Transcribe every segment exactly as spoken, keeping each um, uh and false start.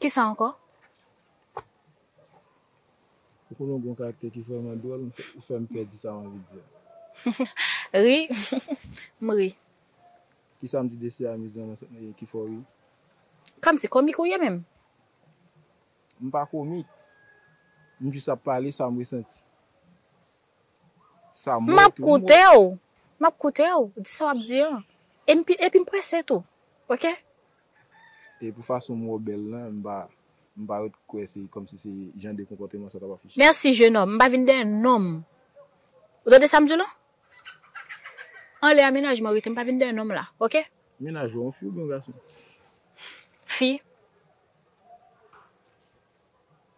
Kisa ankò? Ou konnen w gen yon karaktè ki vrèman dwòl, ou fè, ou fè m pèdi sa m anvi di a. Ri, m ri. Kisa m di de se amizman nan sa- eh, ki fè w ri? Kòmsi komik ou ye menm? M pa komik. M jis ap pale sa m resanti. Sa m M wè ap tou, m wè. Koute w. M ap koute w. Di sa w ap di an. E m pi- epi m prese tou. Oke? E pou fason m wè w bèl lan, m pa, m pa ret kwè se kòmsi se jan de konpòteman sa t ap afiche. Mèsi, jenòm. M pa vin dèyè nonm. Ou tande sa m di w lan? Anlè a mennaj mwen rete, m pa vin dèyè nonm la, oke? Mennaj ou, yon fi oubyen yon gason? Fi.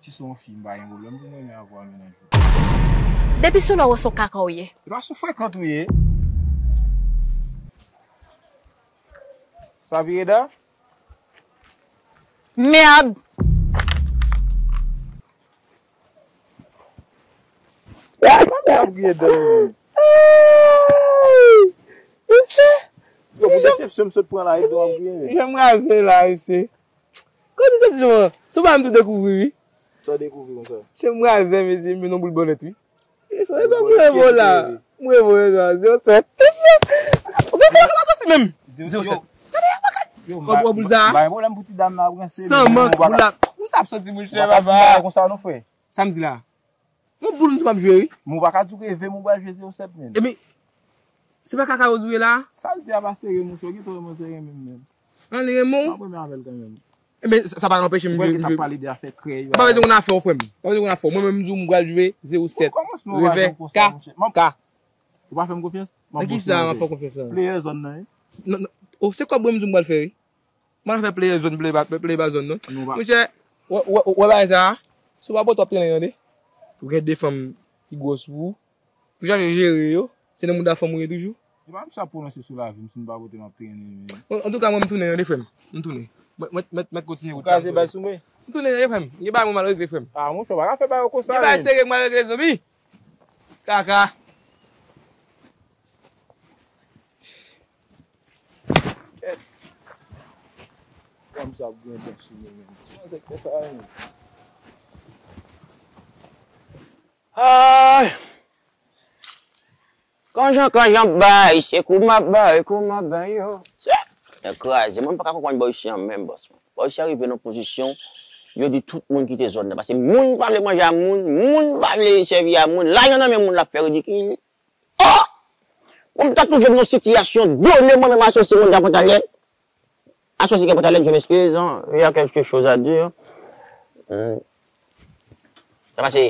Si se yon fi, m pa gen pwoblèm pou m renmen avè w a mennaj ou. Depi sou lè w wè se yon kaka w ye. E pa sou frekant ou ye. Sabrina? Mèd! Sabrina dan. Yo, pou desepsyon m sot pran la, e do ap griyen. Jan m raze la, mesye. Kòm desepsyon an, se ou pa m tou dekouvri, wi. Sa w dekouvri konsa? Jan m raze, mesye, m vin yon boul bonnèt, wi. Rezon m reve w la. M reve w, rezon an, zewo sèt. Ou pa konnen kòman soti menm? Zewo sèt. Yo, Kòb ou boul sa? Ba yon pwoblèm pou ti dam nan ap ranse. San mank, boul la. Ou sa ap soti, monchè, papa. Konsa non, frè. Sa m di la. Yon boul m di w m ap jwe, wi. Mwen pa ka di w reve m ou pral jwe zewo sèt menm. Epi, se pa kaka yo di w ye la? Sa m di a pa serye, monchè, ou gen twa mwen serye menm menm. An li renmen M w? ap renmen avè l kanmenm. Ebyen, sa pa anpeche m Mwen jwe. ki t ap pale de afè krèy yo. M pa bezwen konn afè w, frè m. M pa bezwen konn afè w. Mwen menm, m di w m pral jwe zewo sèt. Revè, ka, ka. Ou pa fè m konfyans? Nan ki sa m ap fè w konfyans la? Player zòn nan, wi. Non, non. Oh, se kòb mwen m di w m pral fè, wi. Mwen fè player zòn, player ba, player ba zòn, non. Nou pa- Monchè, wè, wè, wè bagay sa a? Si w pa pote w ap trennen tande. Ou gen de fanm ki gwòs pou ou. Ou chache jere yo. Se nan mouda fanm ou ye toujou. E pa m sa pwononse sou lavi m, si m pa pote m ap trennen, men. An, antouka, mwen, m tounen, tande, frè m. M tounen. Mwen, mwen, mwen, mwen kontinye Ou wout la, m kraze tounen. bay sou mwen? M tounen, tande, frè m. Gen bagay mwen mal regle, frè m. Ah, monchè, w pa ka fè bagay konsa, Gen bagay men. Serye m mal regle, zanmi. Kaka. Kòm sa ap gen tan sou mwen, men. Ti manzè k fè sa, men. Ay! Kanjan, kanjan bay, se kou m ap bay, kou m ap bay yo. Se, tèt kraze, mwen m pa ka konprann bò isi an menm, bòs mwen. Bò isi a rive nan pozisyon, yo di tout moun kite zòn nan. Paske moun pa vle manje a moun, moun pa vle sèvi a moun. Lajan nan men moun l ap fè ridikil. Oh! Bon, m ta twouve m nan sitiyasyon done mwen menm asosye moun Pòtalè. Asosye Pòtalè, je m'excuse, hein, il y a quelque chose à dire. Hmm. Sa pase.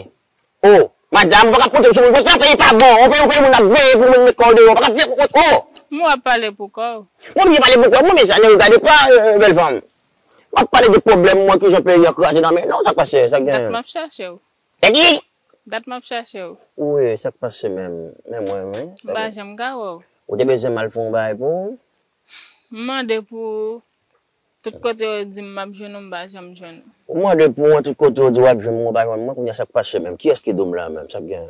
Oh, madam, ou pa ka pote m sou moun konsa, peyi pa bon. Ou peyi, ou peyi moun ap veye pou moun met kò w deyò. Ou pa ka fè, oh! M wè w ap pale pou kò w. Mwen oblije pale pou kò mwen, men sa ne regarde pas, euh, bèl fanm. M ap pale de pwoblèm mwen, kijan peyi an kraze nan men. Non, sa k pase, sa k Dat gen. M ap chache w. E ki? Dat m ap chache w. Wi, sa k pase menm? Men mwen, wi. M pa janm ka wè w. Ou te bezwen m al fè yon bagay pou ou? M mande pou ou. Tout kote yo di m m ap jwenn ou, m pa janm jwenn ou. Ou mande pou mwen tout kote ou di w ap jwenn mwen, ou pa jwenn mwen, kounye a sa k pase menm? Kiyès ki di w m la menm? Sa k gen?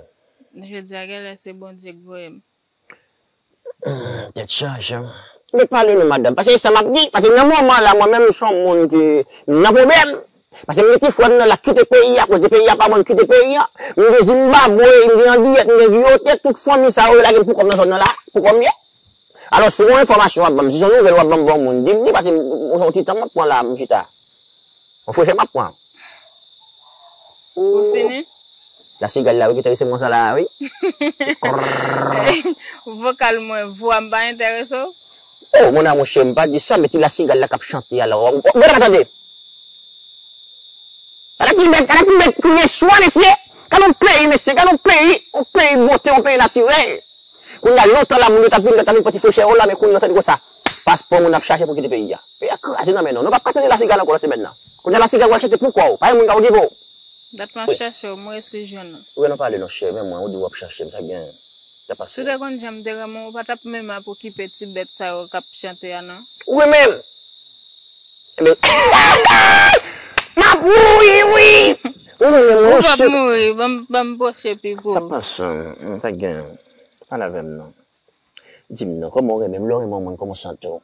Jodi a, genlè se Bondye k voye m. Tèt chaje. Men pale non, madanm. Paske sa m ap di, paske nan moman la, mwen menm, m se yon moun ki nan pwoblèm. Paske m gen ti frè m nan l ap kite peyi a, kote peyi a pa bon, l kite peyi a. M gen Zimbabwe, m gen Andiyèt, m gen Giyote, tout fanmi sa yo lage m pou kò m nan zòn nan la, pou kò m ye. Alò, si w gen yon enfòmasyon w ap ban m, si se yon nouvèl w ap ban m, bon moun, di m li, paske m, m, m, yon ti tan m ap pran la, m chita. Yon frechè m ap pran. Ou fini? Lasigal la, wi, ki enterese mwen sa la, wi. Vokal mwen, vwa m pa enterese w? Oh, mon amour chéri, m pa di sa, men ti lasigal la k ap chante a la. Ou, ou, ou pa tande? Gade ki bèt, gade ki bèt kounye swa, mesye. Gade yon peyi, mesye, gade yon peyi, yon peyi bote, yon peyi natirèl. Kounye a, lontan la, moun yo t ap vin, t ap vin pran ti frechè yo la, men kounye a, tande konsa. Paspò moun ap chache pou kite peyi a. Peyi a kraze nan men nou. Nou p ap ka tande lasigal ankò nan semèn nan. Kounye a, lasigal pral chante pou kò w. Pa gen moun k ap okipe w. Dat m ap chache w, m resi jwenn ou. Ou gen nan pale non, cheri, men mwen, ou di w ap chache m, sa gen, sa pase. Si w te konn jan m te renmen w, ou pa t ap menm ap okipe ti bèt sa yo k ap chante a, non. Ou renmen m? Ebyen, m ap mouri, wi! Ou renmen mwen, Ou p ap cheri. Mouri, ban m, ban m pwoche pi pou Sa ou. Pase, sa gen, pale avè m non. Di m non, kòman ou renmen m? Lè w renmen yon moun, kòman w santi w?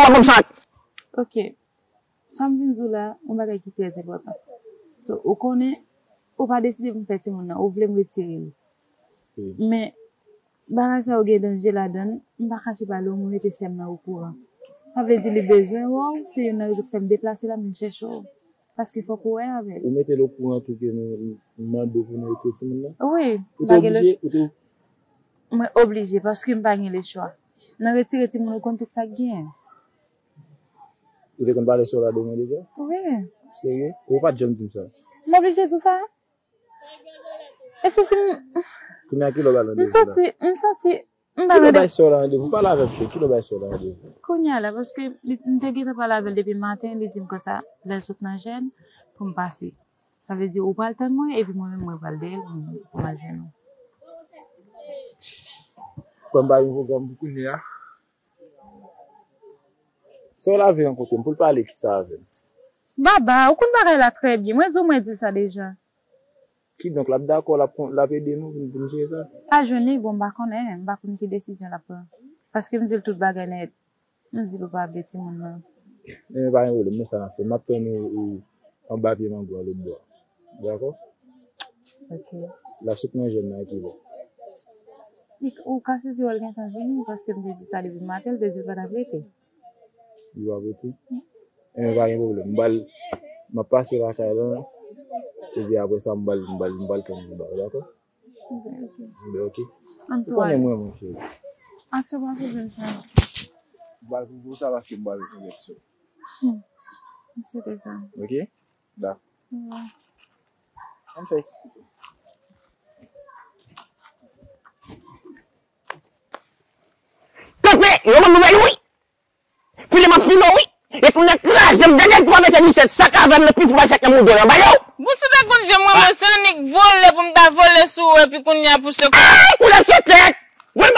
m ap ban m sa. Ok. Sa m vin di w la, yon bagay ki trè enpòtan. So, ou konnen, ou pa deside pou m fè timoun nan, ou vle m retire l. Men, bagay sa yo gen danje ladan l, m pa kache pale w, mwen mete sè m nan okouran. Sa vle di li bezwen wè w, se youn nan rezon ki fè m deplase la, m vin chèche w. Paske fòk ou wè avè l. Ou mete l okouran tou ke nou mande w pou nou retire timoun nan? Wi, m pa gen lechwa. Mwen oblije, paske m pa gen lechwa. Nan retire timoun, ou konn tout sa k genyen. Ou te konn pale sou la de mwen deja? Wi. Serye? Ou pa t janm di m sa? M oblije di w sa? E se si m. Kounye a ki lè w ba l randevou la? M santi, m santi, m pa randevou. Ki lè w bay sè w la randevou? Pa pale avè m cheri, ki lè w bay sè w la randevou? Kounye a la, paske m te gentan pale avè l depi maten, li di m konsa, lè l sot nan jèn, pou m pase. Sa vle di ou pral tann mwen, epi mwen menm mwen pral dèyè l pou m al jwenn ou. Kwè m pa gen pwogram pou kounye a. Sè w la vle rankontre m pou l pale kisa avè m? Baba, ou konn bagay la trè byen. Mwen di w mwen di l sa deja. Kidonk, l ap dakò, l ap, l ap ede nou pou n, pou n jere sa? Al jwenn li, bon, m pa konnen, m pa konn ki desizyon l ap pran. Paske m di l tout bagay nèt. M di l ou pa vle timoun nan. Ebyen, pa gen pwoblèm, men sa n ap fè. M ap tann ou, ou anba pye mango a lòtbò a. Dakò? Ok. L ap sot nan jèn nan kilè? Ou ka sezi wè l gentan vini, paske m te di sa depi maten, l te di l pa t ap rete. Li pa rete? Enben, pa gen pwoblèm. M pral, m ap pase lakay la, epi apre sa, m pral, m pral, m pral tann li ba ou, dakò? Enben, oke. Ou konnen mwen, mon cheri. Aksè pa pwoblèm, frè. M pral pwouve w sa paske m pral rekonèt sa. M swete sa. Oke? Dakò. Ann fè sa. Kanpe! Yo ban m nouvèl wi! Pile m ap pile w wi! E kounye a kraze m, gade twa mesye disèt sak avè m nan pi fou pase sak nan moudo yo, ba yo! Bous ou te konn jan mwen mwen se annik vole pou m ta vole sou ou epi kounye a pou se konsa. Ay! Kounye a se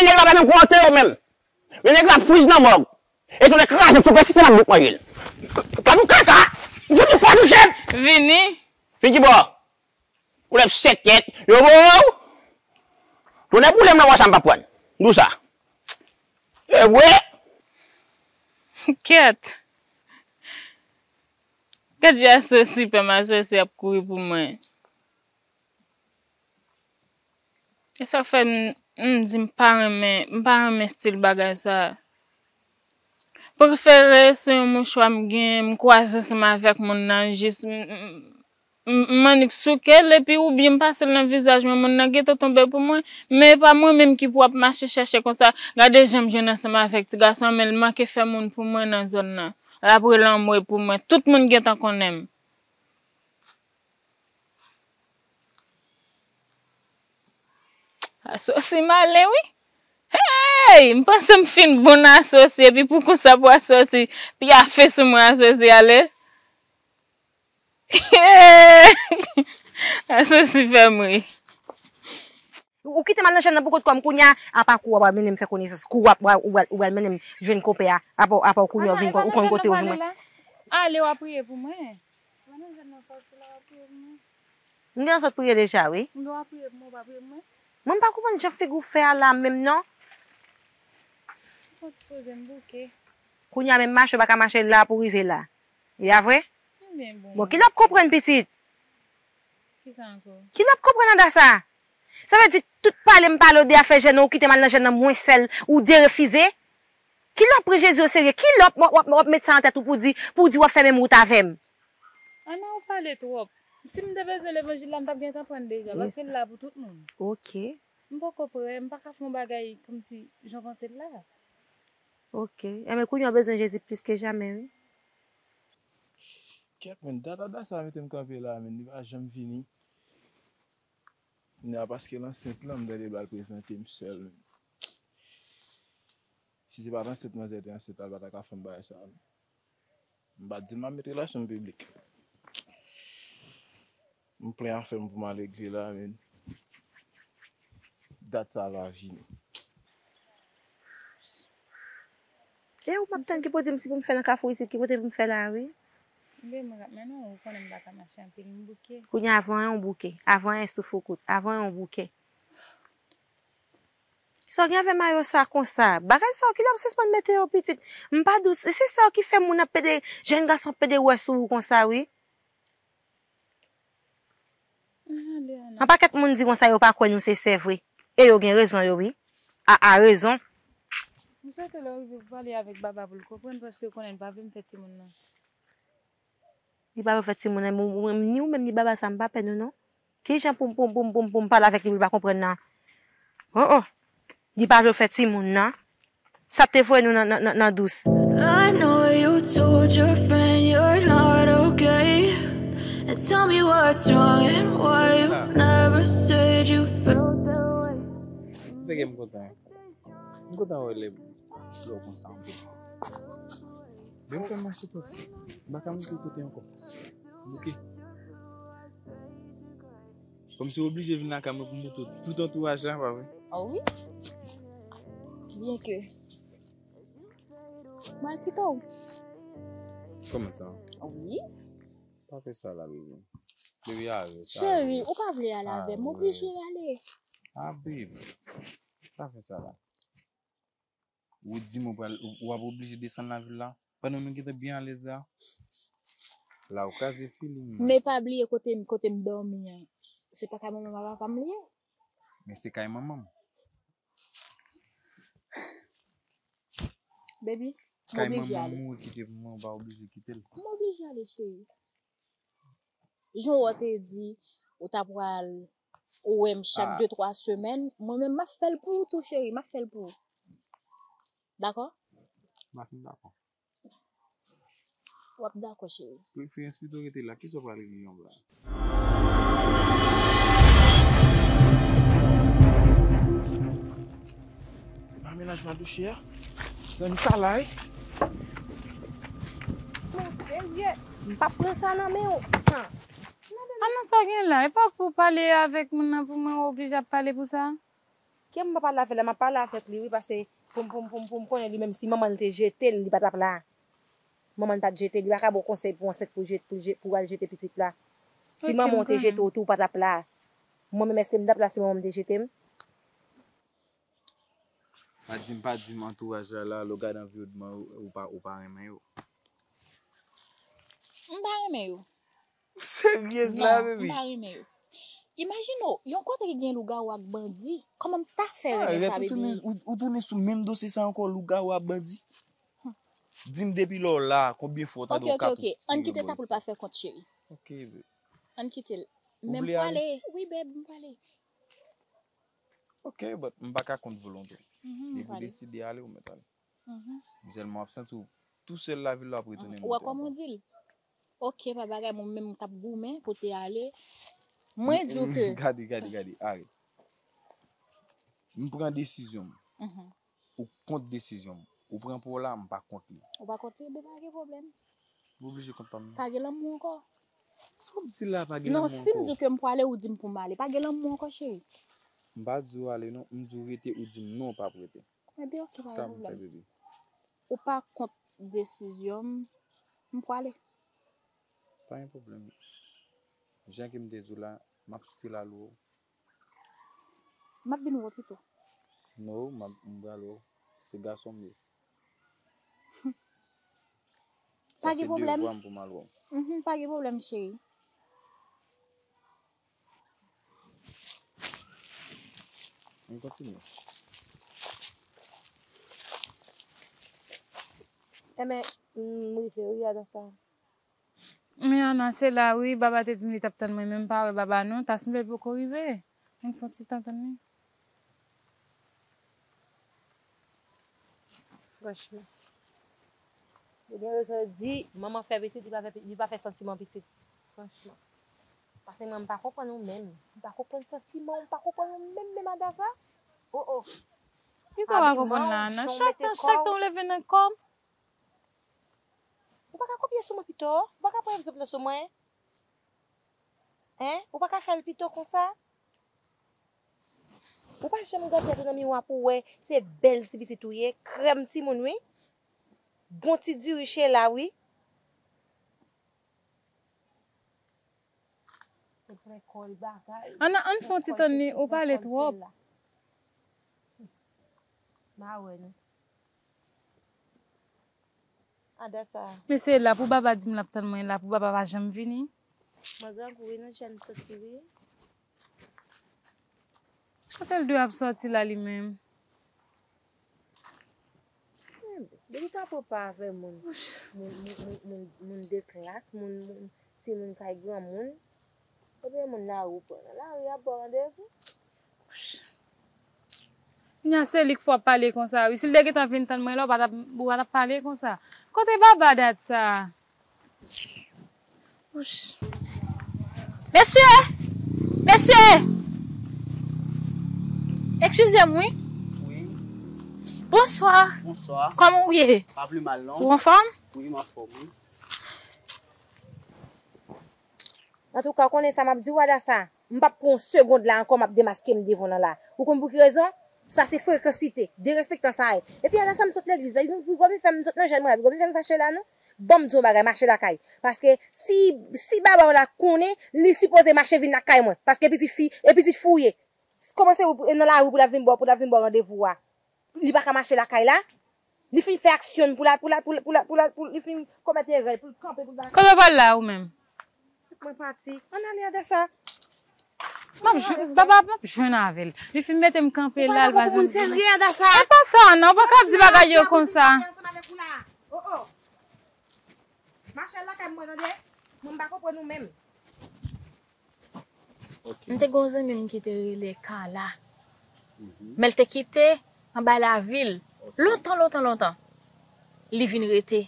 men nèg la pa menm konte yo menm. Men nèg la ap friz nan mòg. E tou nèg kraze sou pèsiste nan bouk manje l. Kòm kaka. M fout ou pa touche m. Vini. Vin ki bò? Koulèv sèt tèt. Yo bo. Tonè boule m nan wasa m pa pran. Nou sa. E vre. Kèt. Kèt jan asosi pè m asosi ap kouri pou mwen. E sa fè m, m di m pa renmen, m pa renmen stil bagay sa. Prefere se yon mouchwa m gen, m kwaze ansanm avèk moun nan, jis m, m, m, m annik souke l, epi oubyen m pase l nan vizaj mwen, moun nan gentan tonbe pou mwen, men e pa mwen menm ki pou ap mache chèche konsa, gade jan m jwenn ansanm avèk ti gason an, men l manke fè moun pou mwen nan zòn nan, l ap rele anmwe pou mwen, tout moun gentan konnen m. Asosi malen wi. Hey! M panse m fin bon nan asosi epi pou konsa pou asosi pyafe sou mwen asosi ale. Asosi fè m ri. Ou kite m al nan chèn nan pou kont kò m kounye a, apa kou w ap mennen m fè konesans, kou w ap, w ap, w ap, w ap mennen m jwenn konpè a, apa, apa w kounye a w vin konn, ou konn kote w jwenn mwen. Ale w ap priye pou mwen. Mwen nan jèn nan fòs la w ap priye pou mwen. M gen sot priye deja wi. M gen w ap priye pou mwen, w pa priye pou mwen. Mwen m pa konprann jan figi w fè a la menm non. Ou konn sipoze m bouke. Kounye a menm mache w pa ka mache la pou rive la. E a vre? M byen bon. Bon, ki lè w ap konprann pitit? Kisa ankò? Ki lè w ap konprann anndan sa? Sa vle di tout pale m pale w de afè jèn nan, ou kite m al nan jèn nan mwen sèl, ou derefize? Ki lè w ap pran Jezi oserye? Ki lè w ap, w ap, w ap met sa nan tèt ou pou di, pou di w ap fè menm wout avè m? Ana ou pale twòp. Si m te bezwen levanjil la, m t ap gentan pran l deja, paske l la pou tout moun. Ok. M poko prè, m pa ka fè yon bagay kòmsi jan w panse l la. Ok. Enben, kounye a w bezwen Jezi plis ke jamè, wi. Kèt, men, dada sa mete m kanpe la, men, li pa janm vini. Kounye a, paske l ansent lan, m tande l al prezante m sèl, men. Si se pa t ansent manzè te ansent la, l pa ta ka fè m bagay sa, men. M pa t di l m ap met relasyon m piblik. M plen afè m pou m al regle la, men. Dat sa va vini. E ou m ap tann ki pou di m si pou m fè nan kafou isit, ki kote pou m fè la, wi. Ebyen, mwen k ap mennen w, ou konnen m pa ka mache anpil, m bouke. Kounye a avan yon bouke, avan yon soufoukout, avan yon bouke. Sa w gen avè mayo sa konsa? Bagay sa yo, ki lè w ap sispann mete yo pitit? M pa dous. Se sa yo ki fè moun ap pede, jèn gason ap pede wè sou ou konsa, wi. Yon pakèt moun di konsa yo pa kwè nou se sè vre. E yo gen rezon yo, wi. A, a rezon. M swete lè w rive pou pale avèk baba pou l konprann, paske w konnen l pa vle m fè timoun nan. Li pa vle fè timoun nan, mwen, mwen, ni ou menm ni baba sa, m pa pè nou, non. Kijan pou m, pou m, pou m, pou m, pou m pale avèk li pou l pa konprann nan? Oh, oh. Li pa vle fè timoun nan. Sa te voye nou nan, nan, nan, nan dous. I know you told your friend you're not okay. And tell me what's wrong and why you never said you felt that way. Se ke m kontan. M kontan wè lè, lè w konsa anpil. Men m fè mache tout. M pa ka monte kote ankò. M bouke. Kòmsi w oblije vin lakay mwen pou m montre w tout antouraj la, pa vre? Ah wi. Byen ke. Mwen kite w. Kòman sa? Wi. Pa fè sa la, bebe. Bebe, arèt, arèt. Cheri, ou pa vle ale avè m, m oblije ale. Ah, babe. Pa fè sa la. Ou di m ou pral, ou, w ap oblije desann lavil la. Pandan nou gentan byen alèz la. La, ou kraze feeling mwen. Men pa bliye kote, kote m dòmi an. Se pa kay manman papa m li ye? Men se kay manman m. Baby, m oblije ale. Kay manman m ou kite pou mwen, ou pa oblije kite l. M oblije ale, cheri. Jan w te di, ou ta pral, ou wè m chak de twa semèn, mwen menm, m ap fè l pou ou tou, cheri, m ap fè l pou ou. Dakò? M pa fin dakò. W ap dakò, cheri. Preferans pito rete la. Kisa w pral regle yon bagay? Pa mennaj madouche a. Zanmi kalay. Bon, serye. M p ap pran sa nan men w. Ah non, sa gen la. E pa pou pale avèk moun nan pou mwen ou oblije ap pale pou sa. Ke m pa pale avè l la, m ap pale avèk li, wi, paske pou m, pou m, pou m, pou m konnen li menm, si manman l te jete l, li pa t ap la. Manman l pa t jete l, li pa ka ba w konsèy pou ansent pou l je-, pou l je-, pou w al jete pitit la. Si manman w te jete w tou, ou pa t ap la. Mwen menm, èske m t ap la si manman m te jete m? Pa di m, pa di m antouraj la, la, lè w gade anviwònman yo, ou pa, ou pa renmen yo. M pa renmen yo. Ou seryez la, baby? Non, m pa renmen yo. Imajine w, yon kote ki gen lougawou ak bandi, kòman m ta fè renmen sa, baby? Ou tounen, ou, ou tounen sou menm dosye sa ankò, lougawou ak bandi? Di m depi lè w la, konbyen fwa w tande yon katouch tire bò isit? Ok, ok, ok. Ann kite sa pou l pa fè kont, cheri. Ok, baby. Ann kite l. Men m prale. Wi, babe, m prale. Ok, but m pa ka kont volonte w. Depi w deside ale, ou mèt ale. Sèlman w ap santi w tousèl lavil la, w ap retounen monte ankò. Ou wè kòman w di l? Ok, pa bagay, mwen menm m t ap goumen pou te ale. Mwen di w ke. Gade, gade, gade, arèt. M pran desizyon m. Ou kont desizyon m. Ou pran pa w la, m pa kont li. Ou pa kont li, ben pa gen pwoblèm. Ou oblije kont pa m nan. Pa gen lanmou ankò. Sa w ap di la, pa gen lanmou ankò? Non, si m di w ke m pwale, ou di m pou m ale. Pa gen lanmou ankò, cheri. M pa di w ale non, m di w rete, ou di m non, w p ap rete. Ebyen, ok, pa gen pwoblèm. Sa m fè, bebe? Ou pa kont desizyon m, m pwale. Pa gen pwoblèm. Jan ke m te di w la, m ap still al wè w. M ap vin wè w pito. No, m ap, m pral wè w. Se gason m ye. Sa se devwa m pou m al wè w. Mhm, pa gen pwoblèm, cheri. Ann kontinye. Enben, m rive wi, Adassa. Men Ana, se la wi, Baba te di m li t ap tann mwen, men m pa wè Baba non, ta sanble l poko rive. Ann fè yon ti tan tann li. Franchman. Ou gen rezon di, manman fè pitit, li pa fè, li pa fè santiman pitit. Franchman. Paske mwen, m pa konprann ou menm. M pa konprann santiman w, m pa konprann ou menm, menm Adassa. Oh, oh. Kisa w pa konprann la, Ana? Chak tan, chak tan w leve nan kò m. Ou pa ka kopye sou mwen pito? Ou pa ka pran egzanp nan sou mwen? Hein? Ou pa ka fè l pito konsa? Ou pa janm gade tèt ou nan miwa pou w wè se bèl ti pitit ou ye, krèm timoun wi. Bon ti diri chela wi. Se pran kò l bagay. Ann, ann fè yon ti tann li, ou pale twòp. Ma wè nou. Adassa. Men se la pou Baba di m l ap tann mwen la, pou Baba pa janm vini. Mwen grangou wi, nan jèn soti wi. Kote l dwe ap sòti la li menm? Depi pa pran pa avè moun, moun, moun, moun, moun, moun de klas, moun, moun, timoun kay granmoun, ebyen moun lari w pran nan lari ap ba w randevou. Kounya se li k fè w ap pale konsa wi. Si l te gentan vin tann mwen la, ou pa t ap, ou pa t ap pale konsa. Kote Baba dat sa? Wouch. Mesye! Mesye! Eskize m wi. Wi. Bonswa. Bonswa. Kòman w ye? Pa pi mal non. Ou anfòm? Wi, m anfòm wi. Antouka, ou konnen sa m ap di w, Adassa. M p ap pran yon segonn la ankò, m ap demaske m devan w nan la. Ou konn pou ki rezon? Sa se frekansite, derespektan sa ye. Epi Adassa, m sot legliz, piga w vin fè m sot nan jèn mwen la, piga w vin fè m fache la non. Ban m di w yon bagay, mache lakay. Paske si, si Baba w la konnen, li sipoze mache vin lakay mwen. Paske pitit fi, e pitit fi w ye. Kòman se ou, nan lari pou l ap vin ba w, pou l ap vin ba w randevou a? Li pa ka mache lakay la? Li fin fè aksyon pou la, pou la, pou la, pou la, pou la, pou li fin komèt erè, pou l kanpe, pou l pa. Kote w pral la, ou menm? Mwen pati. Ann ale, Adasa. M ap jwenn, papa, m ap jwenn avè l. Li fin mete m kanpe la, l pa jwenn. Ou pa nan pou moun serye, Adasa. E pa sa, non, ou pa ka di bagay yo konsa. Ansanm avèk ou la. Oh, oh. Mache lakay mwen, tande? Mwen, m pa konprann ou menm. M te gen yon zanmi m ki te rele Carla. Men l te kite anba lavil. Lontan, lontan, lontan. Li vin rete.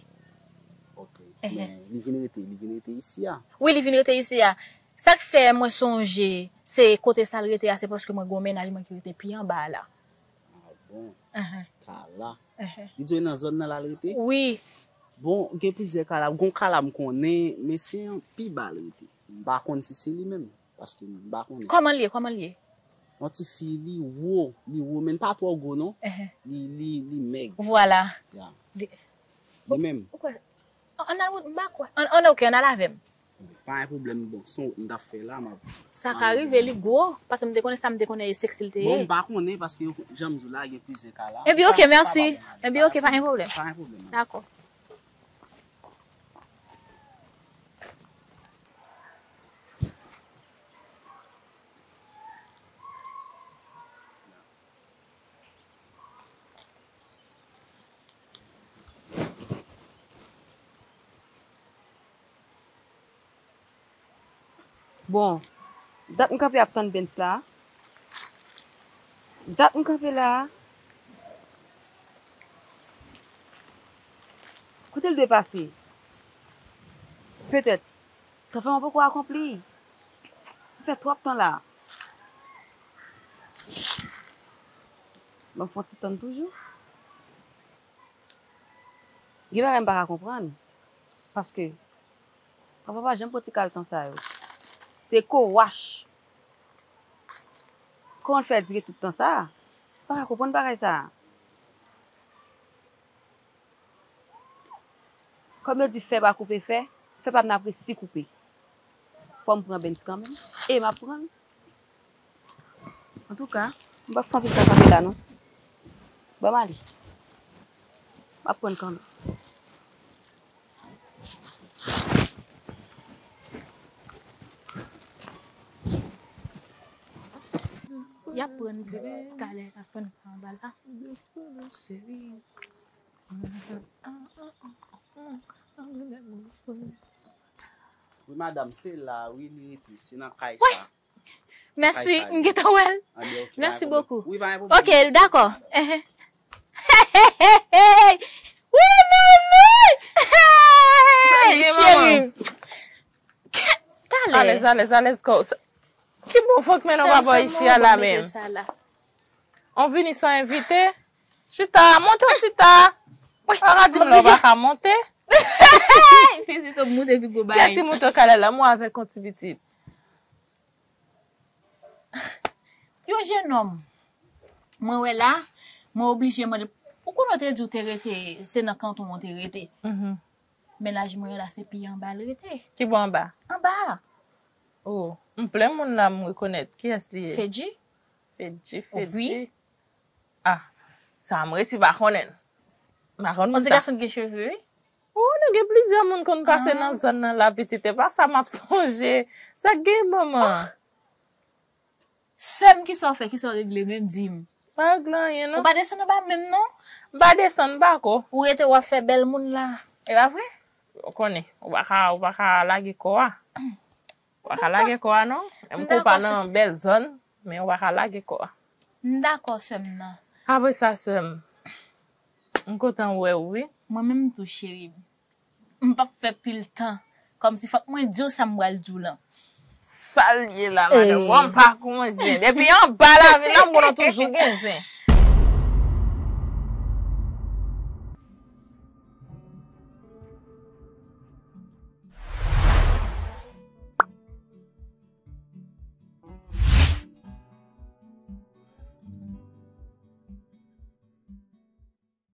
Ok. Men li vin rete, li vin rete isi a. Wi, li vin rete isi a. Sa k fè mwen sonje se kote sa l rete a, se paske mwen gen yon mennaj mwen ki rete pi anba a la. Ah bon? Carla. Li di w nan zòn nan l al rete? Wi. Bon, gen plizyè Carla. Gon Carla m konnen, men se yon pi ba l rete. M pa konn si se li menm, paske m pa konnen. Kòman l ye? Kòman l ye? Yon ti fi, li wo, li wo, men li pa twò gwo non. Li, li, li mèg. Vwala. Ya. Li menm. Ou kwè? Ann al, m pa kwè. Ann, ann, ok, ann al avè m. Pa gen pwoblèm, bon, se yon wout m t ap fè la, m ap. Sa ka rive, li gwo, paske m te konnen sa, m te konnen e seksi l te ye. Bon, m pa konnen, paske jan m di w la, gen plizyè Carla. Epi, ok, mèsi. Epi, ok, pa gen pwoblèm. Pa gen pwoblèm. Dakò. Bon, dat m kanpe ap tann Bens la. Dat m kanpe la. Kote l dwe pase? Petèt, travay mwen poko akonpli. M fè twòp tan la. Ban m fè yon ti tann toujou. Gen bagay m pa ka konprann. Paske, travay pa janm pran ti kal tan sa yo. Se kowach. Kòman l fè dire tout tan sa a? M pa ka konprann bagay sa a. Kòm yo di fè pa koupe fè, fè pa nan apresi koupe. Fò m pran Bens kanmenm. E m ap pran l. Antouka, m p ap fè anpil kaka la non. Ban m ale. M ap pran l kanmenm. Y ap pran l talè, y ap pran l anba la. Wi, madanm, se la, wi, li rete. Se nan kay sa. Mèsi, m gentan wè l. Mèsi bokou. Ok, dakò. Wi, Mimi! Hey, cheri. Talè. Alèz, alèz, alèz, kò. Ki bon fòk mennen w pa bò isi a la menm? On vini san envite? Chita, monte w chita. Pa ka di m lè w pa ka monte. Vizite w monte pi gwo bagay. Kiyès ki monte w kalè la? Mwen avèk yon ti pitit. Yon jenòm mwen wè la, mwen oblije mande. Ou konnen w te di w te rete, se nan kanton w te rete. Mennaj mwen la, se pi anba l rete. Ki bò anba? Anba a. Oh, m plen moun la m rekonèt. Kiyès li ye? Fedji. Fedji, Fedji. Ah, sa m resi pa konnen. M pa konn moun sa. On ti gason ki gen cheve, wi. Oh, nou gen plizyè moun konn pase nan zòn nan la, pitit. E pa sa m ap sonje. Sa k gen manman? Sè m, kisa w fè, kisa w regle menm, di m. Pa regle anyen, non. Ou pa desann anba menm, non? M pa desann, m pa ko. Ou rete w ap fè bèl moun la. E pa vre? Ou konnen, ou pa ka, ou pa ka lage kò a. Ou pa ka lage kò a, non. Menm ke w pa nan bèl zòn, men ou pa ka lage kò a. M dakò, sè m nan. Apre sa, sè m, m kontan wè w, wi. Mwen menm tou, cheri m. M p ap fè pil tan. Kòmsi fòk mwen di w sa m pral di w lan. Sa l ye la, madanm? Bon, m pa konn zen. Depi anba lavi la, m konnen w toujou gen zen.